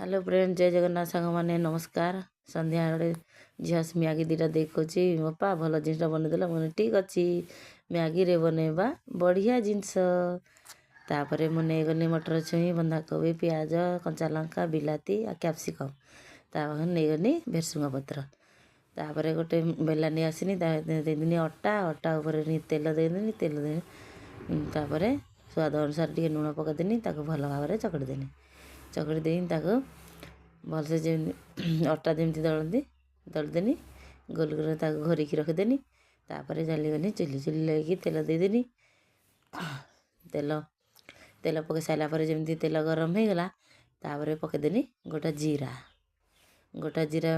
Hello friend, ଜୟ ଜଗନ୍ନାଥ ସାଙ୍ଗମାନେ, ନମସ୍କାର। ସନ୍ଧ୍ୟାବେଳେ ଝିଅ ମ୍ୟାଗି ଦୁଇଟା ଦେଇ କହୁଛି, ବାପା ଭଲ ଜିନିଷଟା ବନେଇଦେଲା। ମୁଁ କହିଲି ଠିକ୍ ଅଛି, ମ୍ୟାଗିରେ ବନେଇବା ବଢ଼ିଆ ଜିନିଷ। ତାପରେ ମୁଁ ନେଇଗଲି ମଟର ଛୁଇଁ, ବନ୍ଧାକୋବି, ପିଆଜ, କଞ୍ଚା ଲଙ୍କା, ବିଲାତି ଆଉ କ୍ୟାପ୍ସିକମ୍। ତାପରେ ନେଇଗଲି ଭେରସୁଙ୍ଗା ପତ୍ର। ତାପରେ ଗୋଟେ ବେଲା ନେଇ ଆସିନି, ତା ଦେଇଦେନି ଅଟା। ଅଟା ଉପରେ ତେଲ ଦେଇଦେନି। ତେଲ ଦେଇ ତାପରେ ସ୍ୱାଦ ଅନୁସାରେ ଟିକେ ଲୁଣ ପକାଇଦେନି। ତାକୁ ଭଲ ଭାବରେ ଚକଟି ଦେନି। ଚକଟି ଦେଇ ତାକୁ ଭଲସେ ଯେମିତି ଅଟା ଯେମିତି ଦଳନ୍ତି ଦଳିଦେନି, ଗୋଲ ଗୋଲ ତାକୁ ଘୋରିକି ରଖିଦେନି। ତାପରେ ଚାଲିଗଲି ଚୁଲି। ଚୁଲି ଲଗେଇକି ତେଲ ଦେଇଦେନି। ତେଲ ତେଲ ପକାଇ ସାରିଲା ପରେ ଯେମିତି ତେଲ ଗରମ ହେଇଗଲା, ତାପରେ ପକାଇଦେନି ଗୋଟା ଜିରା। ଗୋଟା ଜିରା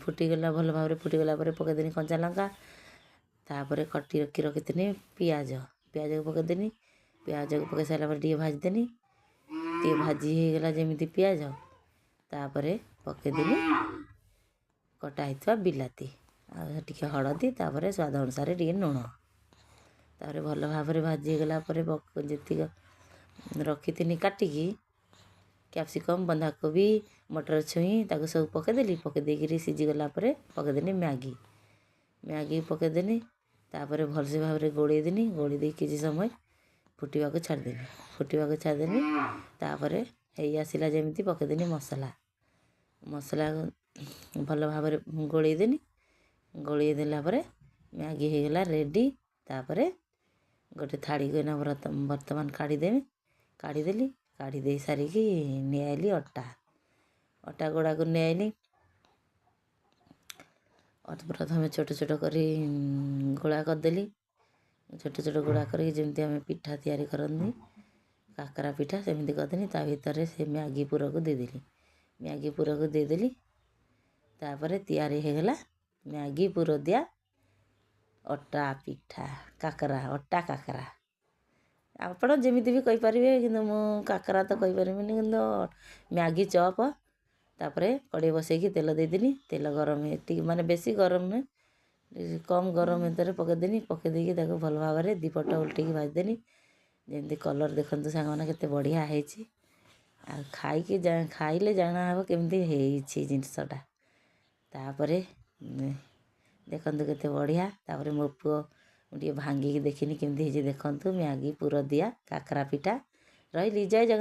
ଫୁଟିଗଲା, ଭଲ ଭାବରେ ଫୁଟିଗଲା ପରେ ପକାଇଦେନି କଞ୍ଚା ଲଙ୍କା। ତାପରେ କଟି ରଖିଥିନି ପିଆଜ, ପିଆଜକୁ ପକାଇଦେନି। ପିଆଜକୁ ପକାଇ ସାରିଲା ପରେ ଟିକେ ଭାଜିଦେନି। ଟିକେ ଭାଜି ହେଇଗଲା ଯେମିତି ପିଆଜ, ତାପରେ ପକାଇଦେଲି କଟା ହେଇଥିବା ବିଲାତି ଆଉ ଟିକେ ହଳଦୀ, ତାପରେ ସ୍ୱାଦ ଅନୁସାରେ ଟିକେ ଲୁଣ। ତାପରେ ଭଲ ଭାବରେ ଭାଜି ହେଇଗଲା ପରେ ଯେତିକ ରଖିଥିନି କାଟିକି କ୍ୟାପ୍ସିକମ୍, ବନ୍ଧାକୋବି, ମଟର ଛୁଇଁ, ତାକୁ ସବୁ ପକାଇଦେଲି। ପକାଇ ଦେଇକିରି ସିଝିଗଲା ପରେ ପକାଇଦେନି ମ୍ୟାଗି। ମ୍ୟାଗି ପକାଇଦେନି, ତାପରେ ଭଲସେ ଭାବରେ ଗୋଳେଇଦେନି। ଗୋଳେଇ ଦେଇ କିଛି ସମୟ ଫୁଟିବାକୁ ଛାଡ଼ିଦେନି। ଫୁଟିବାକୁ ଛାଡ଼ିଦେନି, ତାପରେ ହେଇ ଆସିଲା ଯେମିତି ପକାଇଦେନି ମସଲା। ମସଲା ଭଲ ଭାବରେ ଗୋଳେଇଦେନି। ଗୋଳେଇ ଦେଲା ପରେ ମ୍ୟାଗି ହେଇଗଲା ରେଡ଼ି। ତାପରେ ଗୋଟେ ଥାଳିକୁ ଏଇନା ବର୍ତ୍ତମାନ କାଢ଼ିଦେବି। କାଢ଼ିଦେଲି। କାଢ଼ି ଦେଇ ସାରିକି ନେଇଆଇଲି ଅଟା। ଅଟା ଗୁଡ଼ାକୁ ନେଇଆଇଲି। ପ୍ରଥମେ ଛୋଟ ଛୋଟ କରି ଗୋଳା କରିଦେଲି। ଛୋଟ ଛୋଟ ଗୋଳା କରିକି ଯେମିତି ଆମେ ପିଠା ତିଆରି କରନ୍ତି, କାକରା ପିଠା, ସେମିତି କରିଦେଲି। ତା ଭିତରେ ସେ ମ୍ୟାଗି ପୁରକୁ ଦେଇଦେଲି। ମ୍ୟାଗି ପୁରକୁ ଦେଇଦେଲି, ତାପରେ ତିଆରି ହେଇଗଲା ମ୍ୟାଗି ପୁର ଦିଆ ଅଟା ପିଠା, କାକରା, ଅଟା କାକରା। ଆପଣ ଯେମିତି ବି କହିପାରିବେ, କିନ୍ତୁ ମୁଁ କାକରା ତ କହିପାରିବିନି, କିନ୍ତୁ ମ୍ୟାଗି ଚପ୍। ତାପରେ କଢ଼େଇ ବସେଇକି ତେଲ ଦେଇଦେଲି। ତେଲ ଗରମ ଟିକେ, ମାନେ ବେଶୀ ଗରମ ନୁହେଁ, କମ୍ ଗରମ ଭିତରେ ପକାଇଦେନି। ପକାଇ ଦେଇକି ତାକୁ ଭଲ ଭାବରେ ଦୁଇ ପଟ ଓଲଟେଇକି ଭାଜିଦେନି। ଯେମିତି କଲର୍ ଦେଖନ୍ତୁ ସାଙ୍ଗମାନେ, କେତେ ବଢ଼ିଆ ହେଇଛି। ଆଉ ଖାଇକି ଖାଇଲେ ଜଣା ହେବ କେମିତି ହେଇଛି ଜିନିଷଟା। ତାପରେ ଦେଖନ୍ତୁ କେତେ ବଢ଼ିଆ। ତାପରେ ମୋ ପୁଅ, ମୁଁ ଟିକେ ଭାଙ୍ଗିକି ଦେଖିନି କେମିତି ହେଇଛି। ଦେଖନ୍ତୁ, ମ୍ୟାଗି ପୁର ଦିଆ କାକରା ପିଠା। ରହିଲି, ଜୟ ଜଗନ୍ନାଥ।